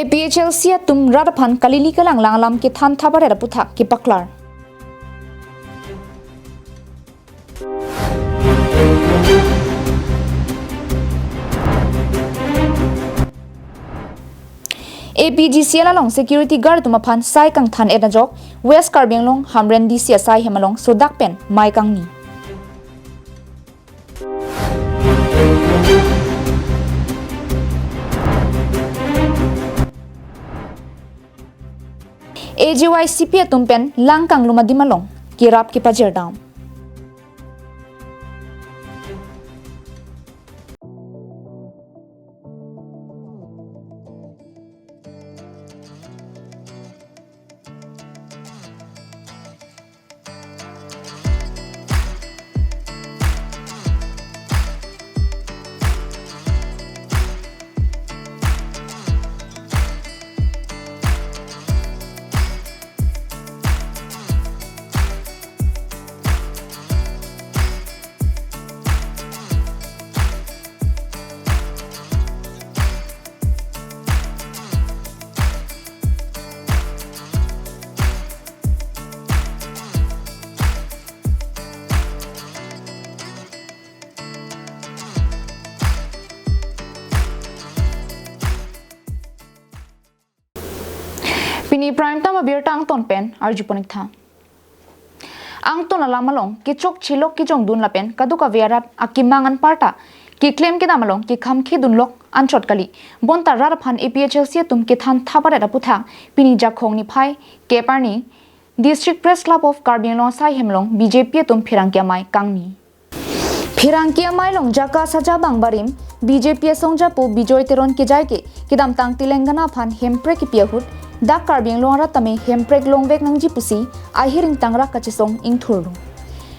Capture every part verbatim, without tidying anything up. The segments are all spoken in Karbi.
A P H L C atum rat aphan kalili kalanglang alam kethan thabaret aputhak kepaklar. A P G C L along security guard atum aphan sai kangthan-et ajok West Karbi Anglong Hamren D C asai hem along sodak pen mei kangni. A J Y C P atum pen lang kanglum adim along kerap kepajirdam. Pini Prime Time abirta angton pen arjuponik tha. Angton alam along kechok chilok kejongdun lapen kadokave arat akemang anparta keklem kedam along kekham khedunlok anchot kali. Bonta rat aphan A P H L C atum kethan thabaret aputhak pini Jakhong niphai kep arni District Press Club of Karbi Anglong asai hem along B J P atum pherangke amei kangni. Pherangke amei along jaka saja bang barim B J P asongjapo Bijoy Teron kejai ke kedamtang Telangana aphan hemprek kepi ahut dak Karbi Anglong arat tame hemprek longvek nangji pusi ahiring tangrak kachesong ingthurlo.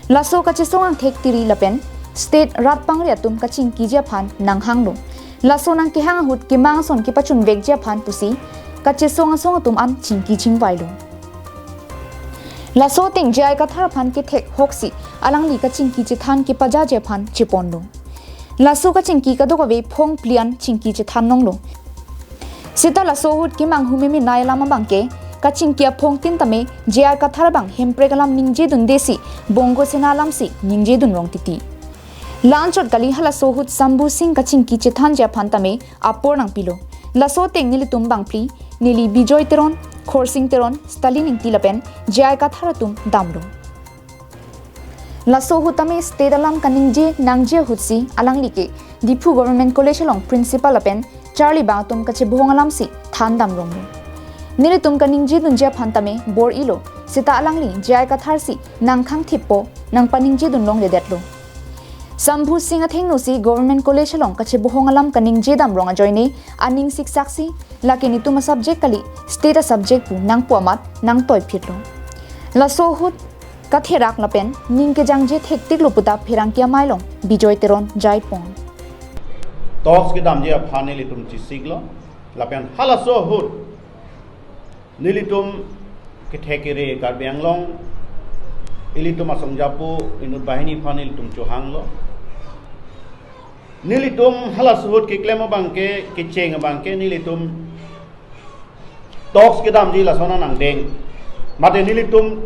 Laso kachesong angthek tiri lapen state rat pangri atum kachingkiji aphan nanghanglo. Laso nangkehang ahut kemang ason kepachunvekji aphan pusi kachesong asong atum an chingki chingvailo. Laso ateng J I Kathar aphan kethek hoksi alangli kachingki chethan kepajaji aphan cheponlo. Laso kachingki kadokave phongphli an chingki chethan nonglo. Seta laso ahut kemanghu meme nai alam abangke kachingki aphongtin tame J I Kathar abang hemprek alam ningjedundesi Bongo Sena alamsi ningjedun rong titi. La anchot kali halaso ahut Sambhu Singh kachingki chethanji aphan tame apor nangpilo. Laso ateng nelitum bangphli, neli Bijoy Teron, Khorsing Teron, Stalin Ingti lapen J I Kathar atum damlo. Laso ahut tame state alam kaningje nangji ahutsi alangli ke Diphu Government College along principal lapen charli bang atum kachebohong alamsi thandam ronglo. Nelitum kaningjedunji aphan tame bor-ilo, seta alangli J I Kathar si nangkhangthippo, nangpaningjedun longledetlo. Sambhu Singh athengno si Government College along kachebohong alam kaningje dam rong ajoine aning siksaksi, lake netum asubject kali, state asubject pu nangpu amat nangtoiphitlo. Laso ahut katherak lapen ning kejangje thektiklo puta pherangke amei along Bijoy Teron jaipon. Talks kedamji aphan nelitum chesiklo lapen halaso ahut nelitum kethek kere Karbi Anglong, ilitum asongjapo inut banghini aphan nelitum chohanglo. Nelitum halaso ahut keklem abangke, kecheng abangke nelitum talks kedamji lason anangdeng. Mate nelitum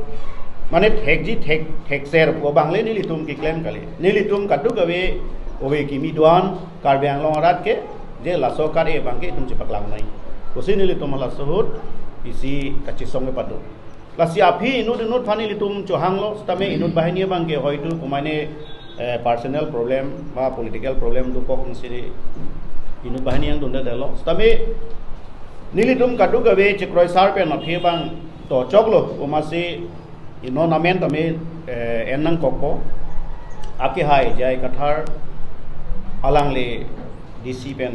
mane thekji thek, thekser pu abangle nelitum keklem kali. Nelitum kadokave ove kimi do-an Karbi Anglong arat ke je laso kare abangke itum chepaklang noi. Pusi nelitum halaso ahut isi kachesong kepado. Lasi aphi inut inut aphan nelitum chohanglo, sitame inut banghini abangke hoitu komane, eh, personal problem ba political problem dokok nangsi inut banghini yang dundadelo. Sitame nelitum kadokave chekroisar pen aphi abang tochoklo, komasi inut amen tame, eh, en nangkokpo. Akehai J I Kathar, alangli D C pen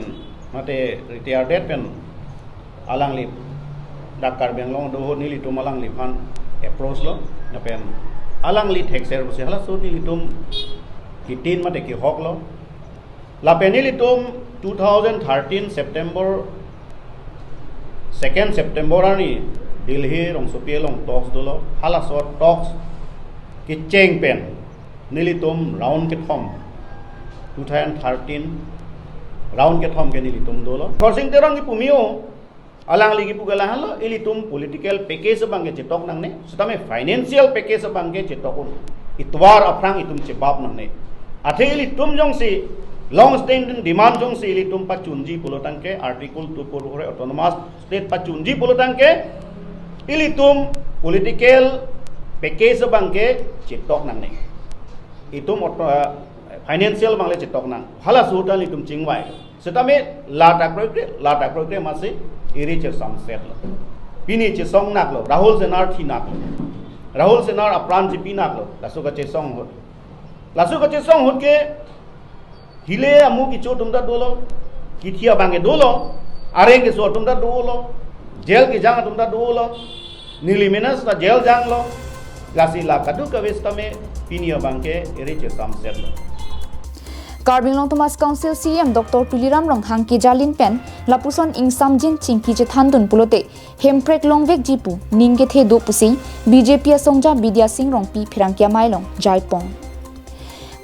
mate retired pen alangli dak Karbi Anglong do ahut nelitum alangliphan approach lo, lapen alangli thekser pusi halaso nelitum kitin mate kehoklo. Lapen nelitum two thousand thirteen September, second September arni Delhi rongsopi along talks dolo. Halaso talks kecheng pen nelitum round kethom, two thousand thirteen round kethom ke nelitum dolo. Khorsing Teron kipu mio, Alangli kipu ke lahenlo, ilitum political package abangke chetok nangne, setame financial package abangke chetok un. Itovar aphrang itum chebap nangne. Athe ilitum jongsi long standing demand jongsi ilitum pachunji pulo tangte, Article two four four autonomous state pachunji pulo tangte, ilitum political package abangke chetok nangne. Itum auto-, ah, financial abang le chetok nang. Halaso ahut ta ilitum chingvai. Setame la ta kroikre, la ta kroikre amatsi iri chesam setlo. Pini chesong naklo, Rahul Singh ar thi naklo. Rahul Singh ar apran chepi naklo, laso kachesong ahut. Laso kachesong ahut ke hile amu kecho atum ta dolo, kithi abang ke dolo, areng keso atum ta dolo, jail kejang atum ta dolo, neli minus ta jail janglo, lasi la kadokave setame pini abangke iri chesam setlo. Karbi Anglong Autonomous Council C E M Doctor Tuliram Ronghang kejalin pen lapuson ingsamjin chingki chethandun pulote hemprek longvekji pu ning kethe do pusi B J P asongja Bidya Sing Rongpi pherangke amei along jaipon.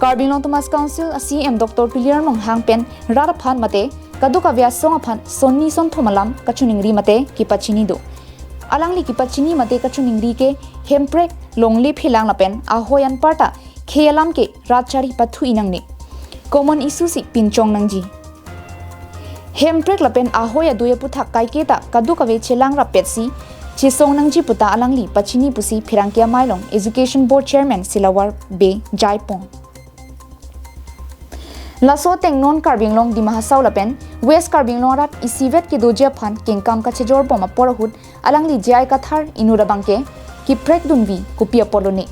Karbi Anglong Autonomous Council a C E M Doctor Tuliram Ronghang pen rat aphan mate kadokave asong aphan sonni sonthom alam kachiningri mate kepachini do. Alangli kepachini mate kachiningri ke hemprek longle phelang lapen ahoi anparta khei alam ke rat chari pathu-i nangne. Common issue si pinchong nangji. Hemprek lapen ahoi adui aputhak kaiketa kadokave chelang rappetsi chesong nangji puta alangli pachini pusi pherangke amei along Education Board Chairman Silawar Bey jaipon. Laso ateng non Karbi Anglong Dima Hasao lapen West Karbi Anglong arat isivet kedoji aphan kengkam kachejorbom apor ahut alangli J I Kathar inut abangke keprekdunvi kopi apotlo ne.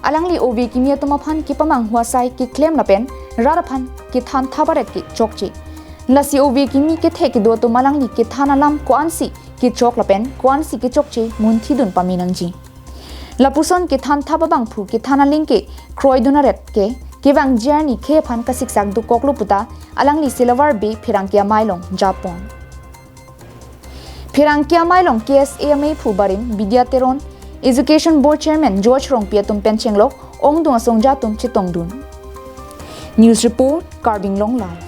Alangli ove kimi atum aphan kepamanghu asai keklem lapen rat aphan kethan thap aret ke chokche. Lasi ove kimi kethe kedo atum alangli kethan alam ko-ansi kechok lapen ko-ansi kechokche munthidun pame nangji. Lapuson kethan thap abangphu kethan aling ke kroidun aret ke kevangji arni khei aphan kasiksak dokoklo puta alangli Silawar Bey pherangke amei along jaipon. Pherangke amei along K S A ameiphu barim Bidya Teron, Education Board Chairman George Rongpi atum pen chenglok ongdung asongja atum chetongdun. News report, Karbi Anglong Live.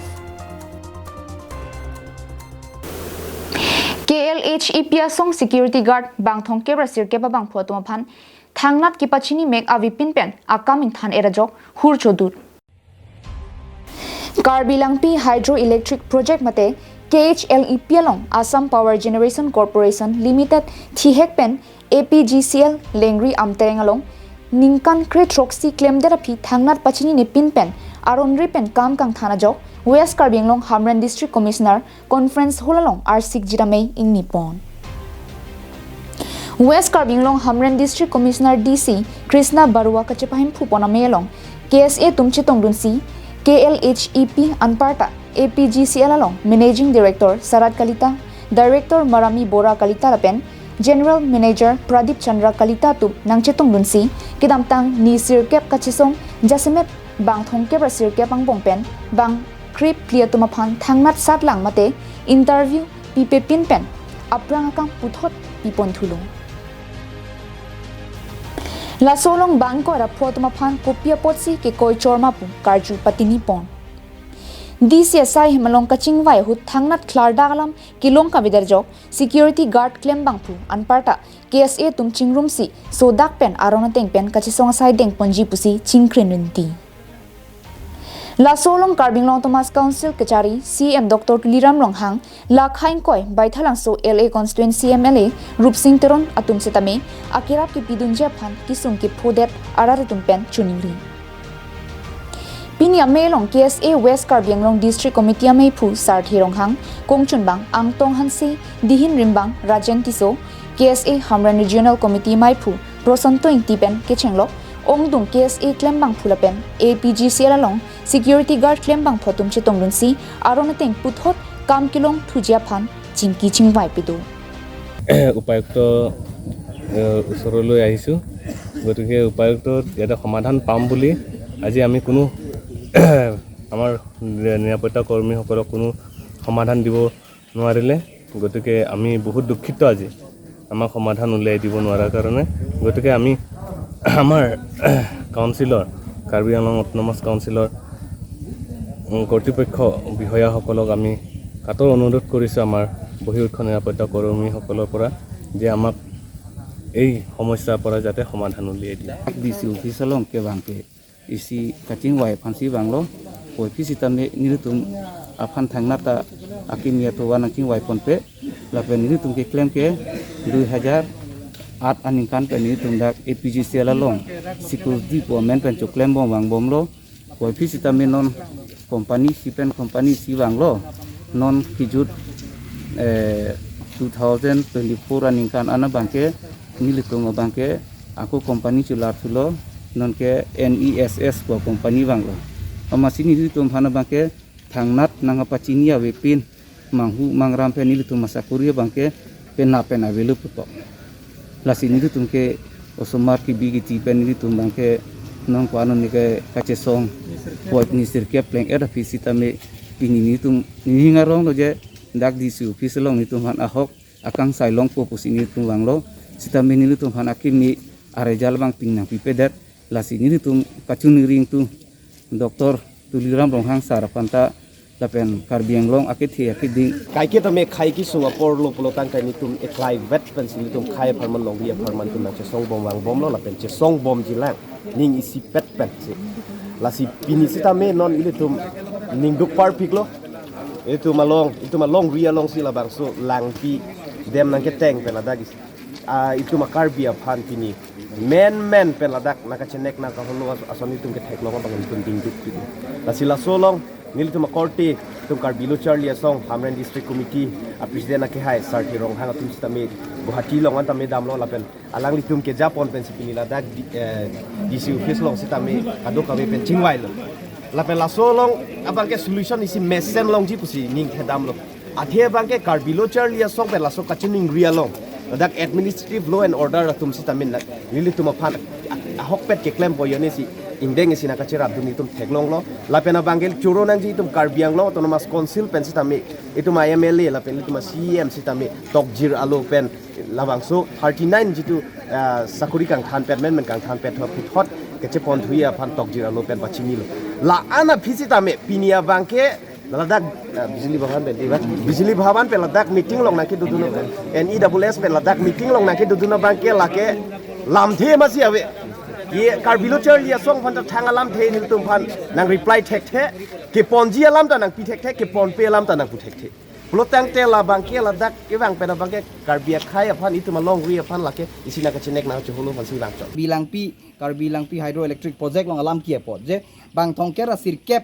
K L H E P asong security guard bang thomkep ra sirkep abangphu atum aphan thangnat kepachini mek avepin pen akam ingthan-et ajok hur chodur. Karbi Langpi Hydroelectric Project mate K H L E P along Assam Power Generation Corporation Limited thihek pen A P G C L Lengri Amtereng along ningkan kre throksi klemdet aphi thangnat pachinine pin pen aron ri pen kam kangthan ajok West Karbi Anglong Hamren District Commissioner Conference Hall along arsik jiramei ingnipon. West Karbi Anglong Hamren District Commissioner D C Krishna Barua kachepahemphu pon amei along K S A atum chetongdunsi K L H E P anparta A P G C L along Managing Director Sarat Kalita, Director Marami Bora Kalita lapen General Manager Pradip Chandra Kalita atum nangchetongdunsi kedamtang ni sirkep kachesong jasemet bang thomkep ra sirkep angbong pen bang krip phli atum aphan thangnat satlang mate interview pipepin pen aphrang akam puthot pipon thulo. Laso along bang ingkoi ra pho atum aphan kopi apotsi kekoi chorma pu karju patinipon. D C asai hem along kachingvai ahut thangnat klardak alam kelong kavedet ajok security guard klem bangphu anparta K S A atum chingrumsi sodak pen aron ateng pen kachesong asai dengponji pusi chingkrin rinti. Laso along Karbi Anglong Autonomous Council kachari C E M Doctor Tuliram Ronghang, la kha ingkoi Baithalangso L A constituency M L A Rupsing Teron atum setame akerap kepidunji aphan kesung kephodet arat atum pen choningri. Pini amei along K S A West Karbi Anglong District Committee ameiphu Sarthe Ronghang, kongchunbang Angtong Hanse, dihin rimbang Rajen Tisso, K S A Hamren Regional Committee ameiphu Prosanto Ingti pen kechenglok ongdung K S A klem bangphu lapen A P G C L along security guard klem bangphu atum chetongdunsi aron ateng puthot kam kelong thuji aphan chingki chingvai pido. উপায়ুক্ত, এ, ওচৰলৈ আহিছোঁ। গতিকে উপায়ুক্ত ইয়াতে সমাধান পাম বুলি আজি আমি কোনো আমাৰ নিৰাপত্তা কৰ্মীসকলক কোনো সমাধান দিব নোৱাৰিলে। গতিকে আমি বহুত দুখিত আজি আমাক সমাধান উলিয়াই দিব নোৱাৰাৰ কাৰণে। গতিকে আমি আমাৰ কাউন্সিলৰ, কাৰ্বি আংলং অট'নমাছ কাউন্সিলৰ, উম, কৰ্তৃপক্ষ বিষয়াসকলক আমি কাতৰ অনুৰোধ কৰিছোঁ আমাৰ বহিঃউৎসৱ নিৰাপত্তা কৰ্মীসকলৰ পৰা যে আমাক এই সমস্যাৰ পৰা যাতে সমাধান উলিয়াই দিয়ে। D C office along kevang ke isi kachingvai aphansi vanglo. Puvoiphit sitame nelitum aphan thangnat ta akimi atovar nangchingvai ponpe. Lapen nelitum keklem ke dui hajar aat aningkan pen nelitum dak A P G C L along security pu amen pen choklembom vangbomlo. Puvoiphit sitame non company isi pen company isi vanglo. Non kejut, eh, two thousand twenty-four aningkan an abangke nelitum abangke ako company chelar thulo, non ke N E S S pu company vanglo. Amatsi nelitum aphan abangke thangnat nangkapachini avepin, manghu mangram pen nelitum asakori abangke penap pen avelo putok. Lasi nelitum ke osomar kebi kiti pen nelitum abangke nong ko-an neke kachesong puvoit ni sirkep pleng-et aphi sitame pini nelitum nining aronglo je dak D C office along nelitum aphan ahok akangsai longpo pusi nelitum vanglo. Sitame nelitum aphan akimi a-result abang pini nangpipedet. Lasi nelitum kachiningri ingtung Doctor Tuliram Ronghang sir aphan ta lapen Karbi Anglong akethe akeding. Kaike tame khai kesung aporlo pulo tangte nelitum eklai vet pensi nelitum khai apharman longri apharman atum nangchesongbom vangbomlo lapen chesongbomjilang ning isipet pensi. Lasi pini sitame non ilitum ningduk parpiklo. Itum along, itum alongri alongsi labangso langpi dem nangketeng pen ladak is-, ah, itum a-Karbi aphan pini menmen pen ladak nangkachenek nangkaholo as-, ason itum ketheklong abang itum dingduk pini. Lasi laso along nelitum akorte itum Karbi Lo Charli Asong Hamren District Committee a-president akehai Sarthe Ronghang atum sitame Guwahati along an tame damlo lapen alanglitum kejapon pensi pini ladak di-, eh, D C office along sitame kadokave pen chingvailo. Lapen laso along abangke solution isi mesen longji pusi ning thedamlo. Athe abangke Karbi Lo Charli Asong pen laso kachiningri along ladak administrative law and order atum sitame na nelitum aphan ahokpet keklempo yoni si ingdeng isi nangkacherapdun itum theklonglo. Lapen abangke choro nangji itum Karbi Anglong Autonomous Council pen sitame itum a-M L A lapen itum a-C E M sitame tokjir alo pen labangso thirty-nine jitu, ah, sakori kangthanpet, menmen kangthanpet thot puthot kacheponthuji aphan tokjir alo pen pachinilo. La-an aphi sitame pini abangke ladak, ah, Bijli Bhawan pen, diba? Bijli Bhawan pen ladak meeting along nangkedodun, N E S S pen ladak meeting along nangkedodun abangke lake lamthe masi ave. Ye Karbi Lo Charli Asong aphan ta thang alamthe nelitum aphan nangreply thekthe, keponji alam ta nangpi thekthe, keponpe alam ta nangpu thekthe. Pulo tangte labangke ladak kevang pen abangke Karbi akhei aphan itum alongri aphan lake isi nangkachenek nangkacheholo aphansi vangchot. Karbi Langpi, Karbi Langpi Hydroelectric Project along alam kiya apot je bang thomkep ra sirkep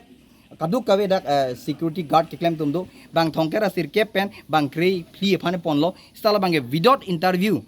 kadokave dak, eh, security guard keklem atum do, bang thomkep ra sirkep pen bang krephli aphan ponlo, seta labangke without interview,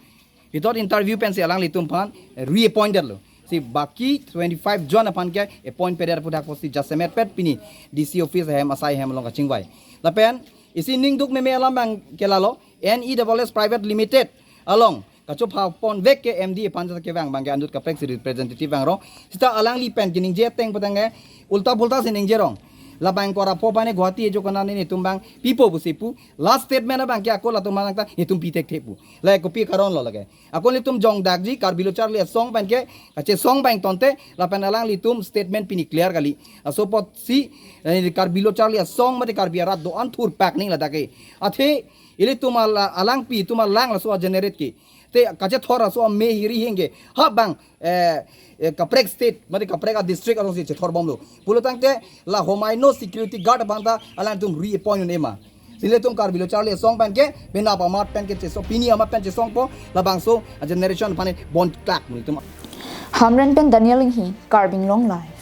without interview pensi alanglitum aphan reappointed lo. Si baki twenty-five jon aphan ke appoint pedet pu dak apotsi jasemet pet pini D C office ahem asai ahem along kachingvai. Lapen isi ningduk meme alam abangke lalo, N E S S Private Limited along kachopha ponvek ke M D aphan kevang abangke anut kaprek si representative vanglo. Seta alangli pen keningje ateng pu tangte ulta pulta si ningjerong. Labang kora po pane Guwahati ejo kona netum abang pipo pusi pu. Last statement abangke ako latum manang ta netum pi thekthe pu. La kopi karon lo lake. Ako nelitum jongdakji Karbi Lo Charli Asong pen ke kachesong abang tangte lapen alanglitum statement pini clear kali. Laso apotsi, eh, Karbi Lo Charli Asong mate Karbi arat do-an thurpak ning ladak ke. Athe ilitum ala-, alangpi itum alang laso a-generate ke. Te kachethor laso ame hiri hingke ha bang, eh, eh, kaprek state mate kaprek a-district alongsi chethorbomlo. Pulo tangte la homai no security guard abang ta alangtum reappoint un-e ma. Si nelitum Karbi Lo Charli Asong pen ke penap amat pen kechesong, pini amat pen chesongpo, labangso a-generation aphan bond klak nelitum. Hamren pen Daniel Inghi, Karbi Anglong Live.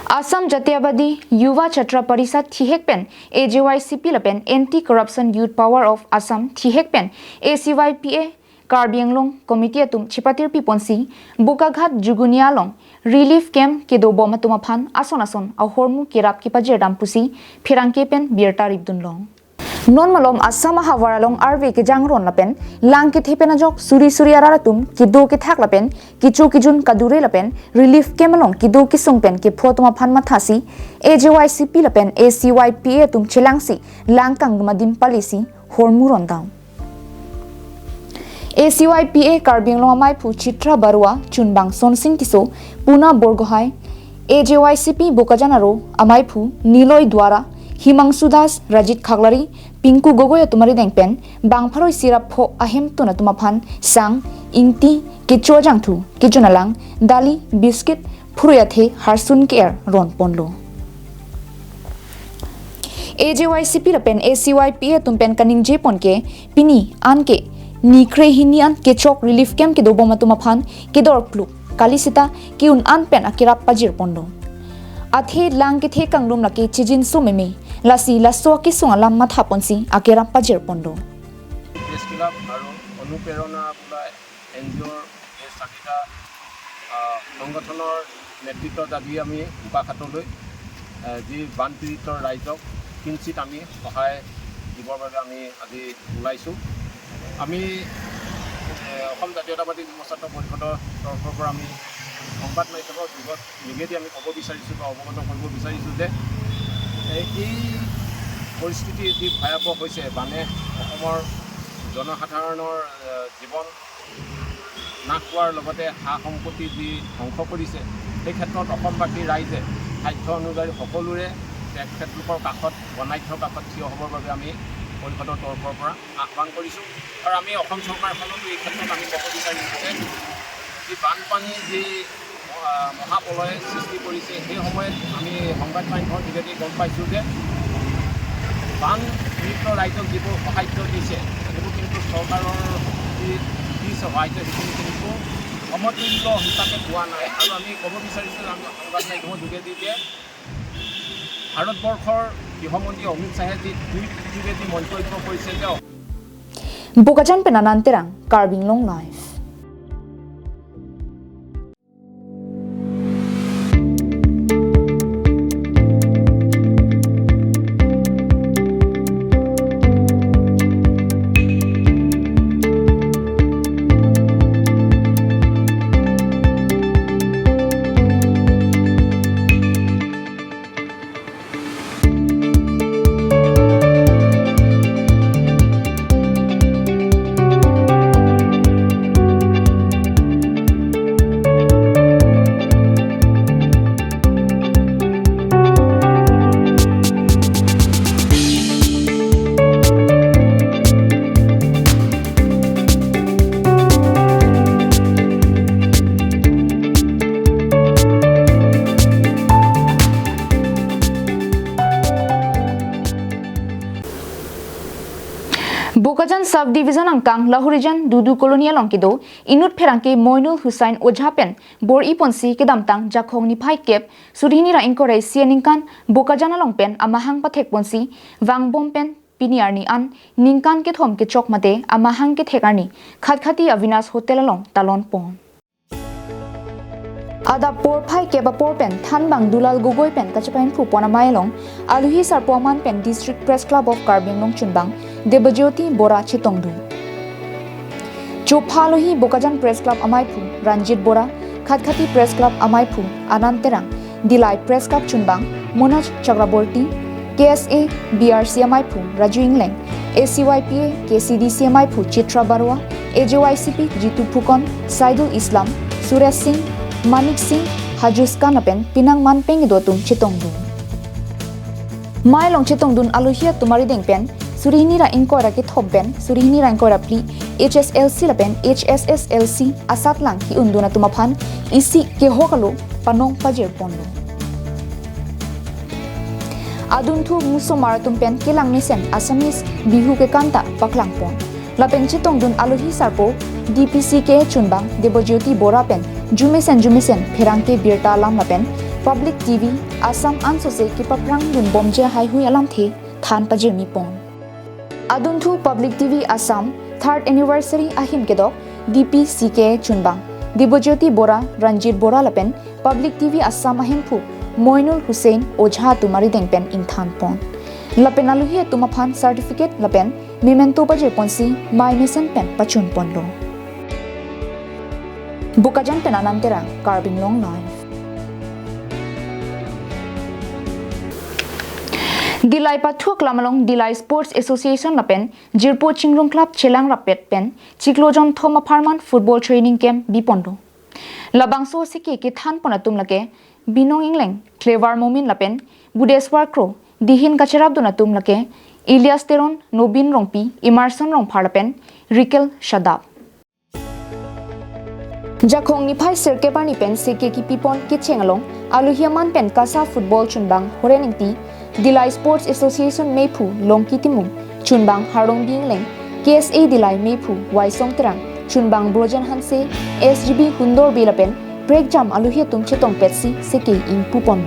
Assam Jatiyabadi Yuva Chhatra Parishad thihek pen A J Y C P lapen Anti Corruption Youth Power of Assam thihek pen A C Y P A Karbi Anglong Committee atum chepatirpi ponsi Bokaghat Jugunia along relief camp kedobom atum aphan ason ason ahormu kerap kepajirdam pusi pherangke pen birta ripdunlong. Non malom Assam ahavar along arve kejangron lapen lang kethe pen ajok suri suri arat atum kedo kethak lapen kecho kejun kadure lapen relief camp along kedo kesung pen kepho atum aphan mathasi A J Y C P lapen A C Y P A atum chelangsi lang kangdum adim palisi hormu rondam. A C Y P A Karbi Anglong amaiphu Chitra Barua, chunbang Sonsing Tisso, Puna Borgohai, A J Y C P Bokajan aro amaiphu Niloi Duara, Himangshu Das, Rajit Khaklari, Pinku Gogoi atum arideng pen bang pharo isi ra pho ahemtun atum aphan sang, ingti, kecho ajangthu, kejun alang, dali, biscuit, phurui athe, harsun ke-er ron ponlo. A J Y C P lapen A C Y P A atum pen kaningje pon ke pini anke ni kre hini an kechok relief camp kedobom atum aphan kedor pluk kali seta ke-un an pen akerap pajir ponlo. Athe lang kethe kanglum lake chijinso meme, lasi laso akesung alam matha ponsi akerap pajir ponlo. Press club আৰু অনুপ্ৰেৰণা বোলা N G অ'ৰ এই চাৰিটা, আহ, সংগঠনৰ নেতৃত্বত আজি আমি বোকাখাতলৈ, আহ, যি বানপীড়িত ৰাইজক কিঞ্চিত আমি সহায় দিবৰ বাবে আমি আজি ওলাইছোঁ। আমি, এ, অসম জাতীয়তাবাদী যুৱ ছাত্ৰ পৰিষদৰ তৰফৰ পৰা আমি সংবাদ মাধ্যমৰ যোগত, যোগেদি আমি ক'ব বিচাৰিছোঁ বা অৱগত কৰিব বিচাৰিছোঁ যে, এ, এই পৰিস্থিতি যি ভয়াৱহ হৈছে, বানে অসমৰ জনসাধাৰণৰ, এ, জীৱন নাশ হোৱাৰ লগতে সা সম্পত্তি যি ধ্বংস কৰিছে, সেই ক্ষেত্ৰত অসমবাসী ৰাইজে সাধ্য অনুযায়ী সকলোৰে তেখেতলোকৰ কাষত, বৰ্ণাঢ্যৰ কাষত থিয় হ'বৰ বাবে আমি পৰিষদৰ তৰফৰ পৰা আহ্বান কৰিছোঁ। আৰু আমি অসম চৰকাৰখনকো এই ক্ষেত্ৰত আমি ক'ব বিচাৰিছোঁ যে যি বানপানী, যি, আহ, মহাপ্ৰলয় সৃষ্টি কৰিছে, সেই সময়ত আমি সংবাদ মাধ্যমৰ যোগেদি গম পাইছোঁ যে বান পীড়িত ৰাইজক যিবোৰ সাহায্য দিছে, সেইবোৰ কিন্তু চৰকাৰৰ যি দিছে সাহায্য, সেইখিনি কিন্তু সমতুল্য হিচাপে পোৱা নাই। আৰু আমি ক'ব বিচাৰিছোঁ যে আমি সংবাদ মাধ্যমৰ যোগেদি যে ভাৰতবৰ্ষৰ গৃহমন্ত্ৰী অমিত শ্বাহে যি টুইট যোগেদি মন্তব্য কৰিছে যে Bokajan pen Anand Terang, Karbi Anglong Live. Bokajan Sub Division angkang Lahorijan Dudu Colony along kedo inut pherangke Moinul Hussain Ojha pen bor-i ponsi kedamtang Jakhong niphai kep suri hini ra ingkoi ra isi aningkan Bokajan along pen amahang pathek ponsi vangbom pen pini arni an ningkan kethom kechok mate amahang kethek arni Khatkhati Avinash Hotel along talon pon. Adap porphai kep apor pen thanbang Dulal Gogoi pen kachepainphu pon amei along alohi sarpo aman pen District Press Club of Karbi Anglong chunbang Debojyoti Bora chetongdun. Chopha alohi Bokajan Press Club amaiphu Ranjit Bora, Khatkhati Press Club amaiphu Anand Terang, Dillai Press Club chunbang Manoj Chakraborty, K S A B R C amaiphu Raju Engleng, A C Y P A K C D C amaiphu Chitra Barua, A J Y C P Jitu Phukan, Saidul Islam, Suresh Singh, Manik Singh, Hajus Khan lapen penang man peng kedo atum chetongdun. Mei along chetongdun alohi atum arideng pen suri hini ra ingkoi ra kethom pen suri hini ra ingkoi ra phli H S L C lapen H S S L C asatlang ke-undun atum aphan isi kehok alo panong pajir ponlo. Adunthu musomar atum pen kelang mesen Assamese Bihu kekan ta paklang pon. Lapen chetongdun alohi sarpo D P C K chunbang Debojyoti Bora pen jumesen jumesen pherangke birta alam lapen Public T V Assam ansose kepaphrang dunbomji haihui alamthe than pajirmi pon. Adunthu Public T V Assam third anniversary ahim kedok D P C K chunbang Debojyoti Bora, Ranjit Bora lapen Public T V Assam ahemphu Moinul Hussain Ojha atum arideng pen ingthan pon. Lapen alohi atum aphan certificate lapen memento pajir ponsi mei mesen pen pachun ponlo. Bokajan pen Anand Terang, Karbi Anglong Live. Dillai pathu aklam along Dillai Sports Association lapen Jirpo Chingrum Club chelang rappet pen chiklo jonthom apharman football training camp biponlo. Labangso aseke kethan pon atum lake Binong Engleng, Clever Momin lapen Budeswar Kro, dihin kacherapdun atum lake Elias Teron, Nobin Rongpi, Emerson Rongphar lapen Rikel Shadap. Jakhong niphai sirkep arni pen seke kipipon kecheng along alohi aman pen KASA football chunbang Horen Ingti, Dillai Sports Association mephu Longki Timung, chunbang Harlongbi Engleng, KSA Dillai mephu Waisong Terang, chunbang Brojen Hanse, SGB Hundor Bey lapen prekjam alohi atum chetongpetsi seke ingpupon.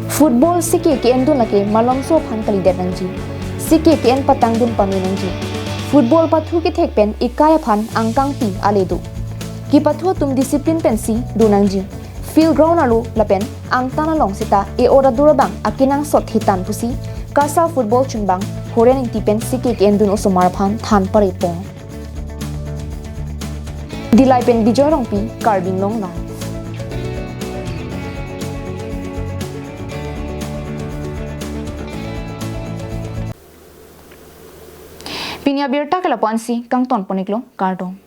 Football seke ke-endun lake malomso aphan kalidet nangji. Seke ke-en patangdun pame nangji. Football pathu kethek pen ekai aphan angkangpi ale do. Kepathu atum discipline pensi do nangji. Field ground arlo lapen angtan along seta e-ot adur abang akenangsot hitan pusi KASA football chunbang Horen Ingti pen seke ke-endun osomar aphan than parepon. Dillai pen Bijoy Rongpi, Karbi Anglong Live. Pini abirta ke lapu-ansi kangtonpon-iklo, kardom.